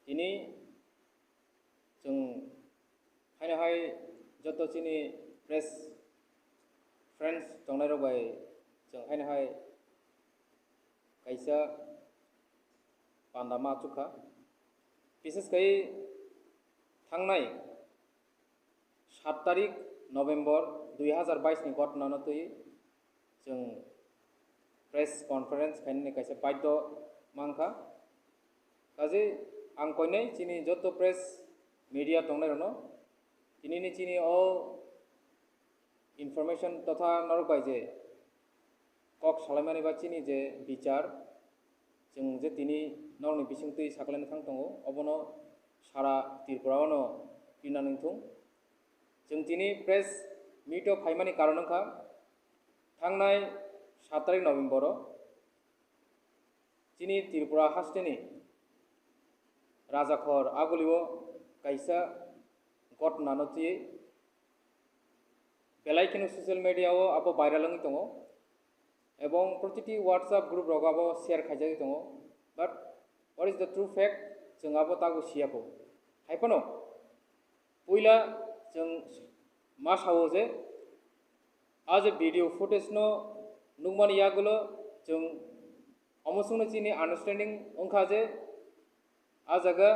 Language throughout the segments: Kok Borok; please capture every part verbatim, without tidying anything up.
Tini chwng haino hai joto chini press friends tongnairok bai chwng haino hai kaisa panda ma achukha. Bises khai thangnai sat tarik November dui hazar bais ni ghotona no twi chwng press conference khainani kaisa baidho mankha. Kaje ang koinai chini joto press media tongnairokno tinini chini o information totha norok bai je kok salaimani ba chini je bichar, chwng je tini norokni bisingtwi sakhlaina thang tongo, obono sara Tripura-o no pina nangthung. Chwng tini press meet-o phaimani karon wngkha, thangnai sat tarik November-o chini Tripura hasteni Rajakhor Agulio kaisa ghotona no twi belai kheno social media-o abo viral wngwi tongo, ebong protiti WhatsApp group rogo abo share khaijagwi tongo. But what is the true fact? Chwng abo tago siya kho. Hai phano puila chwng ma sao je a je video footage no nukmani yagulo chwng omo chwngno chini understanding wngkha je a jaga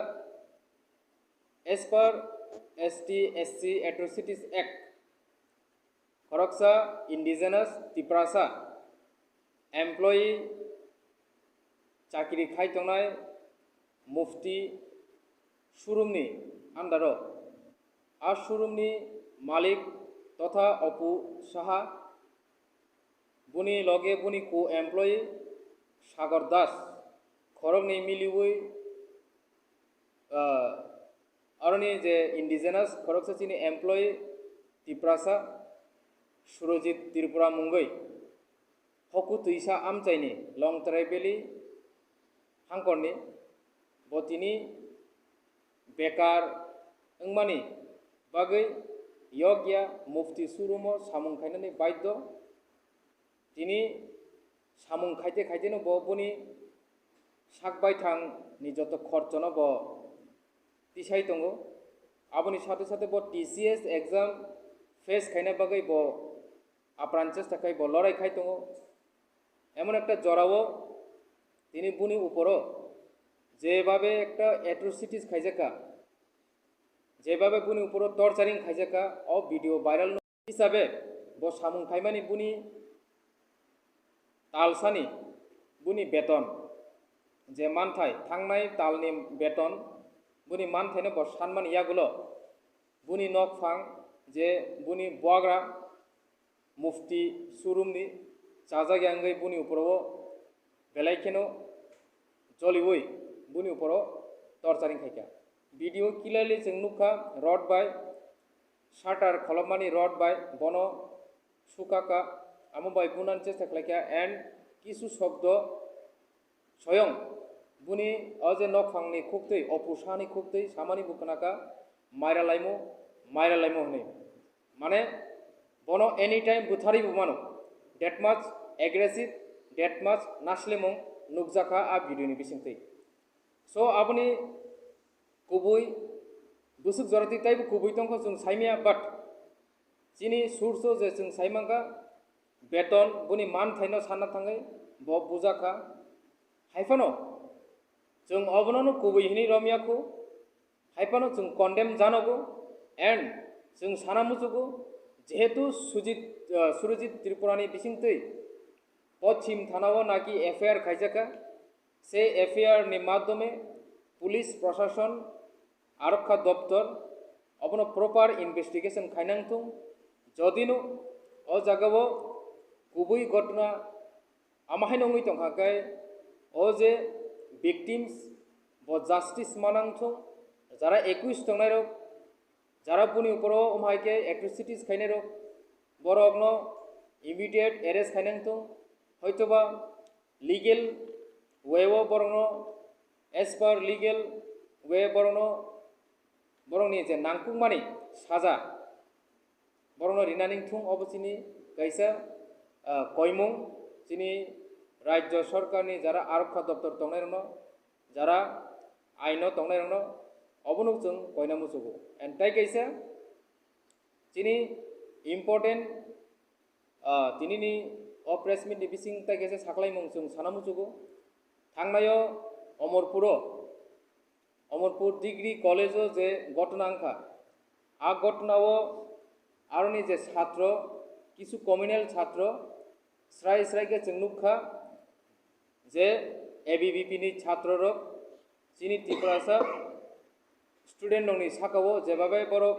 as per S T S C Atrocities Act, khoroksa indigenous Tiprasa employee chakri khai tongnai Mufti showroom ni under o, a showroom ni malik totha Opu Saha, buni loge buni co-employee Sagar Das, khoroknwi miliwi, ah, aroni je indigenous khoroksa chini employee Tiprasa Surojit Tripura mungwi hoku twisa amchaini Longtrai Valley hangkorni bo tini bekar wngmani bagwi yokya Mufti showroom-o samung khainani baidho. Tini samung khaite khaiteno bo boni sak baithang ni joto khorchono bo tisai tongo. Aboni sathe sathe bo T C S exam face khaina bagwi bo apran chesta khai bo lorai khai tongo. Emon ekta jorao tini boni uporo jebabe ekta atrocities khaijakha, jebabe boni uporo torturing khaijakha, o video viral no hisabe bo samung khaimani boni talsani boni beton je manthai thangnai talni beton boni manthaino bo sanmani yagulo boni nokphang je boni buagra Mufti showroom ni chajak ya wngwi boni uporo o belai kheno joliwi boni uporo torturing khaikha. Video clearly chwng nukha rod bai shutter kholopmani rod bai bono sukakha, amo bai bunani chesta khlaikha and kisu shobdo Soyong buni o je nokphangni khuktwi, Opu Sahani khuktwi samani bo khnakha, "Maira laimo, maira laimo," hwnwi. Mane bono anytime butharwi bo mano. That much aggressive, that much naslemung nukjakha a video ni bisingtwi. So aboni kubui bwswk joratwi taibo kubui tongkha chwng saimaya, but chini source o je chwng saimankha, beton boni manthaino sanna thangwi bo bujakha. Haiphano chwng obono no kubui hinwi romya kho, haiphano chwng condemn janogo and chwng sana muchugo, jehetu Sujit, ah, Surojit Tripurani bisingtwi Pochim Thanao naki F I R khaijakha, se F I R ni madhyome police proshashon, arokha doptor obono proper investigation khainang thung. Jodino o jagao kubui ghotona ama haino wngwi tongkha khe o je victims bo justice manang thung, jara accused tongnairok, jara boni uporo omo hai khe atrocities khainairok, borokno immediate arrest khainang thung, hoitoba legal way o borokno, as per legal way borokno, borokni je nangkukmani saja borokno rinani thung, obo chini kaisa, ah, koimung chini rajya sorkarni jara arokha doptor tongnairokno, jara aino tongnairokno obono chwng koina muchugo. And tai kaisa chini important, ah, tinini o press meet ni bising tai kaisa saklaimung chwng sana muchugo. Thangnaio Omorpuro, Omorpur Degree College o je ghotona wngkha, a ghotona o aroni je chhatro, kisu communal chhatro, srai srai khe chwng nukha je A B V P ni chhatro rok chini Tiprasa student rokni saka o jebabai borok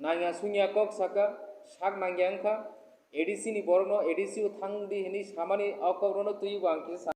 nangya sungya kok saka, sak nangya wngkha, A D C ni borokno A D C o thang di hinwi samani o kok rokno twiwi bo ang kisa